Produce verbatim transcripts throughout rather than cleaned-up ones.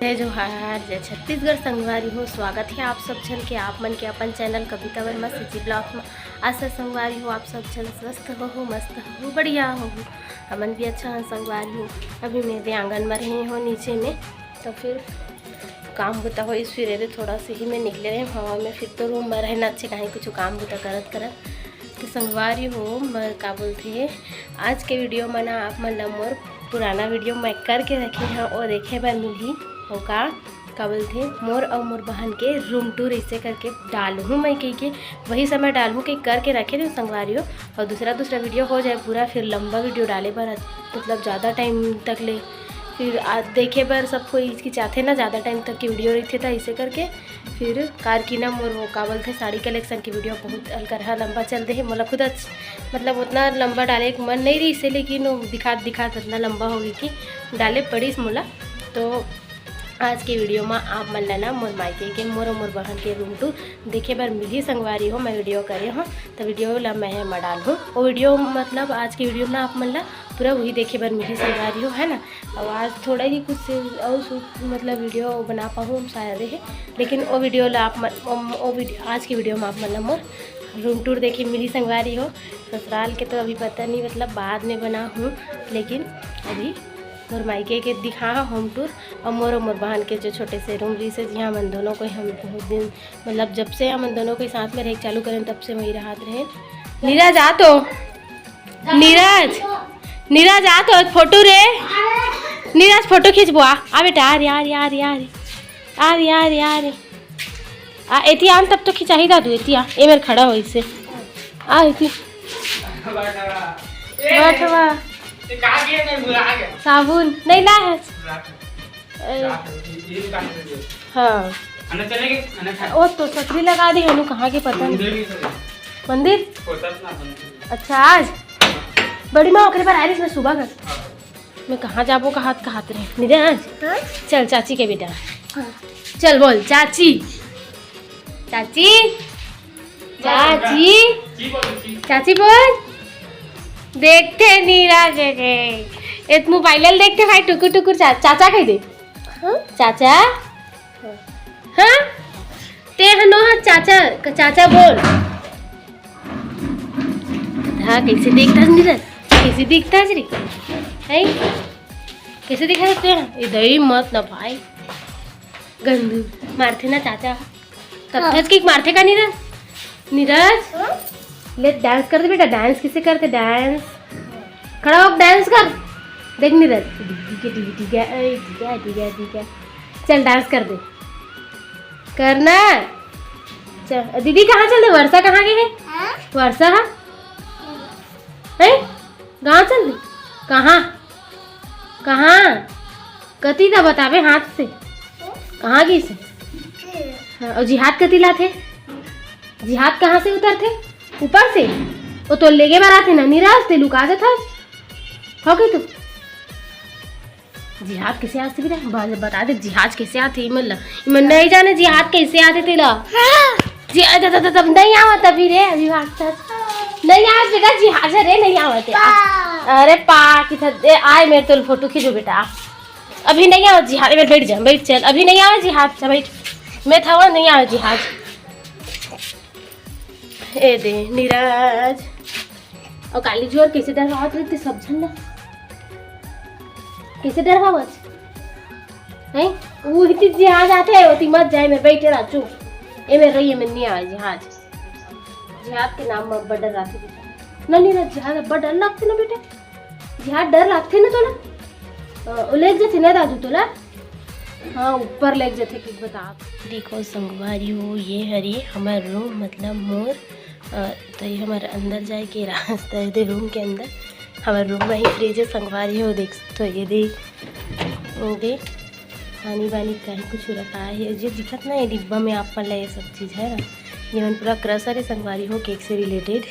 जय जोहार, जय छत्तीसगढ़ संगवारी हो। स्वागत हे आप सब झन के, आप मन के अपन चैनल कविता वर्मा CG vlogs म। आशा संगवारी हो, आप सब झन स्वस्थ हो, मस्त हो, बढ़िया हो। हमन भी अच्छा हन संगवारी हो। अभी मैं दे आंगन म रहे हो नीचे में, तो फिर काम बुता होइस, फिर एदे थोड़ा से ही मैं निकले रहे हवा में, फिर तो रूम में रहना अच्छे, कहीं कुछ काम बुता करत करत। तो संगवारी हो, मैं का बोलथे, आज के वीडियो में ना आप मन ला मोर पुराना वीडियो मैं करके रखे हव, वो देखे बर मिलही। वो का, का बोलथे, मोर अउ मोर बहन के रूम टूर ऐसे करके डालहूँ मैं कह के, वही समय डालहूँ के करके रखे थे संगवारी हो। और दूसरा दूसरा वीडियो हो जाए पूरा, फिर लंबा वीडियो डाले बर, मतलब ज़्यादा टाइम तक ले फिर आ, देखे बर सब कोई हिचकिचाथे ना, ज़्यादा टाइम तक के वीडियो रहिथे, त ऐसे करके फिर कार की ना मोर वो का बोलथे, साड़ी कलेक्शन की वीडियो बहुत अलकरहा लंबा चल दे हे। मोला खुद अच्छ-, मतलब उतना लंबा डाले के मन नहीं रहिसे, लेकिन वो दिखात दिखात इतना लंबा हो गई कि डाले पड़िस मोला। तो आज के वीडियो में आप मन ला ना मोर मायके के, मोर अउ मोर बहन के रूम टूर देखे बर मिलही संगवारी हो। मैं वीडियो करे हूँ, तो वीडियो ला मैं एमा डालहूँ। वो वीडियो मतलब आज के वीडियो में आप मन ला पूरा वही देखे बर मिलही संगवारी हो, है ना। और आज थोड़ा ही कुछ से और सु-, मतलब वीडियो बना पाहूँ शायद है, लेकिन वो वीडियो ला आप मन, वो, वो वीडियो, आज की वीडियो में आप मन ला मोर रूम टूर देखे मिलही संगवारी हो। ससुराल के तो अभी पता नहीं, मतलब बाद में बना हूँ, लेकिन अभी मोर मायके के दिखा होम टूर और मोर और मोर बहन के जो छोटे से रूम रहिसे, जिहाँ हमन दोनों को हम बहुत दिन, मतलब जब से हमन दोनों को साथ में रहे चालू करें, तब से वहीं रहत रहे। नीरज आ तो, नीरज, नीरज आ तो एक फोटो रे, नीरज फोटो खींचबो, आ, आ बेटा, आ रे, आ रे, आ रे, आ रे, आ रे, आ रे, आ रे, आ एती आन तब तो खिंचाही दादू, एती आ, ए मेर खड़ा होइसे, आ एती, बैठवा, साबुन नहीं ला है। ए, हाँ। ओ तो छतरी लगा दी हनु, कहाँ के पता नहीं। मंदिर? अच्छा, आज बड़ी माँ ओकरे बर आरिस ना सुबह कर। मैं कहाँ जाबो, कहाँ, कहाँ रहे? निधन, आज? हाँ? चल, चाची के बेटा। हाँ। चल, बोल, चाची। चाची। चाची, चाची बोल। देखते नीरज के। ए मोबाइल ल देखते भाई, टुकुर टुकुर चा-, चाचा कह दे। हाँ? चाचा? हाँ? ते हनो हा चाचा, चाचा बोल। हाँ, कैसे देखता नीरज? कैसे देखता रे? हैं? कैसे देखा सकते हैं? ए दई मत ना भाई। गंदू, मारथे ना चाचा। तब हाँ। थच के मारथे का नीरज? नीरज? हाँ? ले डांस कर दे बेटा, डांस किसे करते? डांस। खड़ा हो, डांस कर। देख नीरज। डिग्गी के डिग्गी डिग्गी, ए, डिग्गी, डिग्गी, डिग्गी। चल डांस कर दे। करना। चल, दीदी कहाँ चल दे? वर्षा कहाँ गई है? हाँ? वर्षा है? हैं? गाँव चल दे। कहाँ? कहाँ? कति दा बताबे हाथ से। कहाँ गई से? हाँ, और जिहाद कति लाथे? जिहाद कहाँ से उतरथे? ऊपर से। वो तो लेगे बर आथे ना, निराश ते लुका जाथस। हो गई तू? जिहाद कैसे आथे बेटा? ब-, बता दे, जिहाद कैसे आथे? इमन ला, इमन नहीं जाने जिहाद कैसे आथे तेला। हाँ। जी, अ, त, त, त, तब नहीं आवत अभी रे, अभी बात कर। नहीं आवत बेटा, जिहाद रे, नहीं आवत है। हाँ। अरे पा, कि था, ए, आए मेरे तोल फोटो खींचो बेटा। अभी नहीं आवत जिहाद, ए, बैठ जा, बैठ चल। अभी नहीं आवत जिहाद, चल बैठ। मैं था, नहीं आवत जिहाद। ए दे, नीरज। और काली जी और कैसे डरवावत रहिथे सब झन ला? कैसे डरवावत? हैं? वो इतनी जिहाद आथे, ओती मत जाए, मैं बैठे रह, चुप। ए, मैं रहिए, मैं नहीं आवे जिहाद। जिहाद के नाम में अब्बड़ डर आथे बेटा। ना, नहीं, ना, जिहाद अब्बड़ डर लगथे ना बेटा। जिहाद डर लगथे ना तोला? अ, वो लेग जथे ना दादू तोला? हाँ, ऊपर लेग जथे, कुछ बता। देखो संगवारी हो, ये हरे हमर रूम, मतलब मोर, अ, तो ये हमर अंदर जाए के रास्ता है, दे रूम के अंदर। हमर रूम में ही फ्रिज है संगवारी हो, देख सकते हो, ये दे, ये दे, पानी वानी कहीं कुछ रखा है। ये दिखत ना, ये डिब्बा में आप मन ला ये सब चीज़ है ना, ये मन पूरा क्रशर है संगवारी हो, केक से रिलेटेड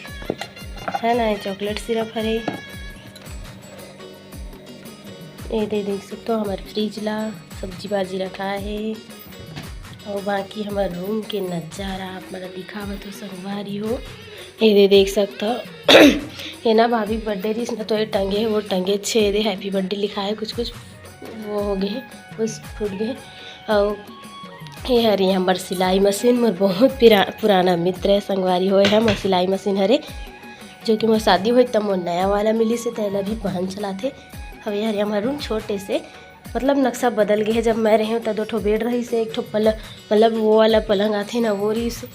है ना, ये चॉकलेट सिरप हरे। ये दे देख सकते हो, हमर फ्रिज ला सब्जी भाजी रखा है। और बाकी हमर रूम के नज़ारा आप मन ला दिखावत हो संगवारी हो। ये दे देख सकते हो, ये ना भाभी बर्थडे रिस ना, तो ये टंगे है, वो टंगे छे दे हैप्पी बर्थडे लिखा है कुछ कुछ। वो हो गए, उस फूट गए। और ये हरे हमर सिलाई मशीन, मोर बहुत पिरा-, पुराना मित्र है, संगवारी हो, है मोर सिलाई मशीन हरे, जो कि मोर शादी होई तब मोर नया वाला मिली से, तेला भी बहन चलाथे। अब ये हरे हमर रूम छोटे से, मतलब नक्शा बदल गए है। जब मैं रहे हूँ तब दो ठो बेड रही से, एक ठो पल-, मतलब वो वाला पलंग आथे ना, वो रही से।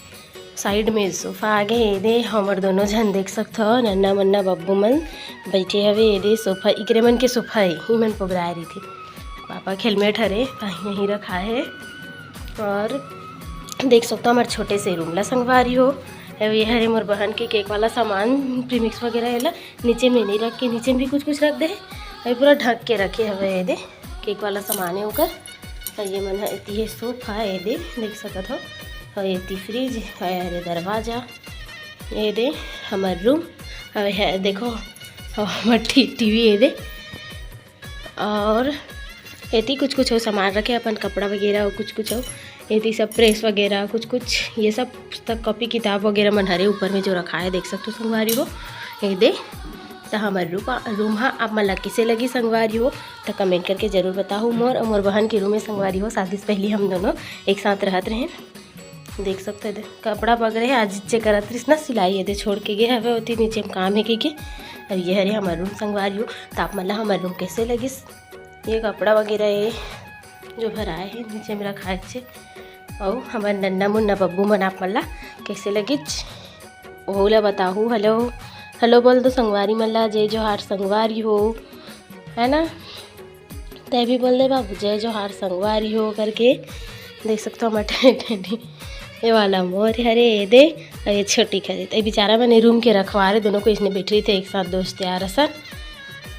साइड में सोफा आ गए। ये दे हमर दोनों झन देख सकथो, नन्ना मन्ना बब्बू मन बैठे हवे। ये दे सोफा, इकरे मन के सोफा है, ही मन पोगराए रही थी। पापा के हेलमेट हरे, कहीं यहीं रखा है। और देख सकथो हमर छोटे से रूम ला संगवारी हो। अब ये हरे मोर बहन के केक वाला सामान, प्रीमिक्स वगैरह, एला नीचे में नहीं रख के, नीचे में भी कुछ कुछ रख दे है। अभी पूरा ढक के रखे हवे। ये दे केक वाला सामान है ओकर। और ये मन है, एती है सोफा, ये दे देख सकत हो। और एती फ्रिज है, अरे दरवाजा, ये दे हमर रूम। और है देखो, और हमर टी-, टीवी ये दे। और एती कुछ कुछ हो सामान रखे, अपन कपड़ा वगैरह और कुछ कुछ हो। एती सब प्रेस वगैरह कुछ कुछ, ये सब पुस्तक, कॉपी, किताब वगैरह मन हरे ऊपर में जो रखा है, देख सकते हो संगवारी हो। ये दे, तो हमर रूपा-, रूम हा आप मन ला किसे लगी संगवारी हो, तो कमेंट करके जरूर बताओ। मोर और मोर बहन के रूम में संगवारी हो, शादी से पहले हम दोनों एक साथ रहत रहेन। देख सकते हो, दे, कपड़ा पकड़े है, आज इच्चे करत रहिस ना सिलाई, ये दे छोड़ के गए हवे, ओती नीचे में काम है के, के। अब ये हरे हमर रूम संगवारी हो, तो आप मन ला हमर रूम कैसे लगिस? ये कपड़ा वगैरह ये जो भराए है नीचे में रखाए छे। अउ हमर नन्ना मुन्ना बब्बू मन आप मन ला कैसे लगिच, ओहू ला बताहू। हेलो, हेलो बोल दो संगवारी मन ला, जय जोहार संगवारी हो, है ना? तै भी बोल दे बाबू, जय जोहार संगवारी हो करके। देख सकते हो हमर टे-, टे-, टे-, ये वाला मोर हरे, ये दे, और ये छोटी खरीद। ये बेचारा मैंने रूम के रखवारे, दोनों को इसने बैठ रही थे एक साथ दोस्त यार असन।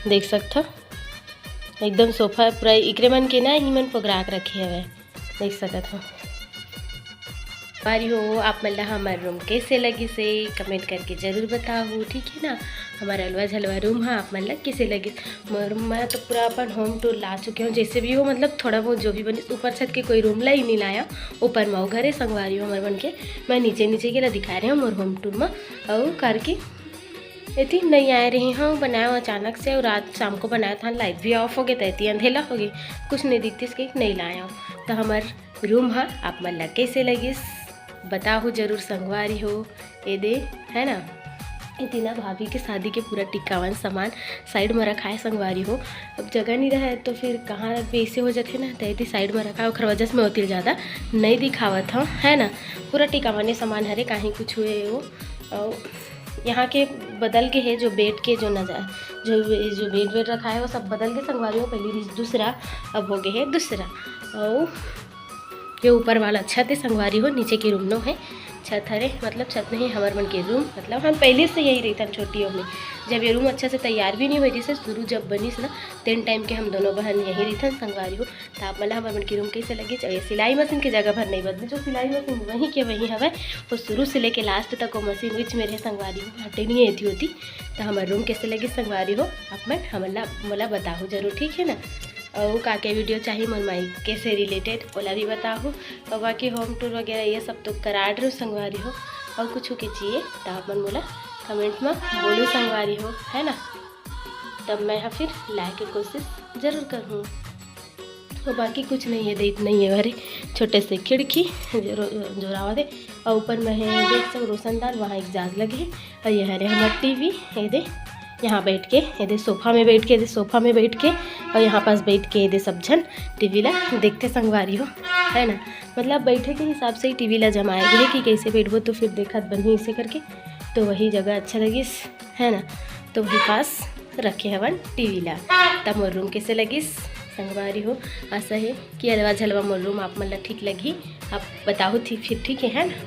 देख सकते हो एकदम सोफा पूरा इकरे मन के ना ही मन पगरा के रखे हवे, देख सकत हो। संगवारी हो, आप मन ला हमर रूम कैसे लगिस हे, कमेंट करके जरूर बताहू, ठीक है ना? हमर अलवा झलवा रूम हा आप मन ला कैसे लगिस? मोर, मैं तो पूरा अपन होम टूर ला चुके हूँ, जैसे भी हो, मतलब थोड़ा बहुत जो भी बनिस, ऊपर छत के कोई रूम ला ही नहीं लाया, ऊपर मऊ घर है संगवारी हो हमर मन के, मैं नीचे नीचे के ला दिखा रहे हूँ मोर होम टूर में, और करके एती नहीं आए रही हूँ, बनाया अचानक से, और रात शाम को बनाया था, लाइट भी ऑफ हो गया था, एती अंधेला हो गई, कुछ नहीं दिखती इसके, नहीं लाया हूँ। तो हमर रूम हा आप मन ला कैसे लगिस, बताहू जरूर संगवारी हो। ये दे, है ना, इतना भाभी के शादी के पूरा टिकावन सामान साइड में रखा है संगवारी हो। अब जगह नहीं रहे तो फिर कहाँ बेसे हो जाते ना, तो एती साइड में रखा है, ओखर वजह से मैं ओती ला ज़्यादा नहीं दिखावत हूँ, है ना। पूरा टिकावन सामान हरे, कहीं कुछ हुए हो। और यहाँ के बदल के है, जो बेड के जो नज़र, जो, जो बेड वेड रखा है वो सब बदल के संगवारी हो, पहली रही दूसरा, अब हो गए है दूसरा। और ये ऊपर वाला छत है संगवारी हो, नीचे के रूम नो है, छत हरे, मतलब छत नहीं, हमर मन के रूम, मतलब हम पहले से यही रहिथन छोटी हो में। जब ये रूम अच्छा से तैयार भी नहीं हुई, जैसे शुरू जब बनिस ना, तेन टाइम के हम दोनों बहन यही रहिथन संगवारी हो। तो आप मन ला हमर मन के रूम कैसे लगिस? और ये सिलाई मशीन के जगह भर नहीं बदले, जो सिलाई मशीन वहीं के वहीं हवे, वो शुरू से लेके लास्ट तक वो मशीन विच में रहे संगवारी हो, हटे नहीं एती ओती। तो हमर रूम कैसे लगिस संगवारी हो, आप मन हमन ला, मोला बताहू जरूर, ठीक है ना? और का के वीडियो चाहिए मोर माई के से रिलेटेड, ओला भी बताहू। और बाकी होम टूर वगैरह ये सब तो करा डरो संगवारी हो, और कुछ के चाहिए तो आप मन मोला कमेंट में बोलो संगवारी हो, है ना? तब मैं हा फिर लाए के कोशिश जरूर करूँ। तो बाकी कुछ नहीं है, देत नहीं है, अरे छोटे से खिड़की जो, जो रावत है, और ऊपर में है देख सब रोशनदान, वहाँ एक जाज लगे है। और ये हरे हमर टीवी, ये दे यहाँ बैठ के, ये दे सोफा में बैठ के, ये दे सोफा में बैठ के, और यहाँ पास बैठ के ये दे सब झन टीवी ला देखते संगवारी हो, है ना। मतलब बैठे के हिसाब से ही टीवी ला जमाए गए कि कैसे बैठबो तो फिर देखत बनही इसे करके, तो वही जगह अच्छा लगिस, है ना। तो वही पास रखे हवन टीवी ला। तब मोर रूम कैसे लगिस संगवारी हो? आशा है कि अलवा झलवा मोर रूम आप मन ला ठीक लगी, आप बताहू थी फिर, ठीक है, है ना।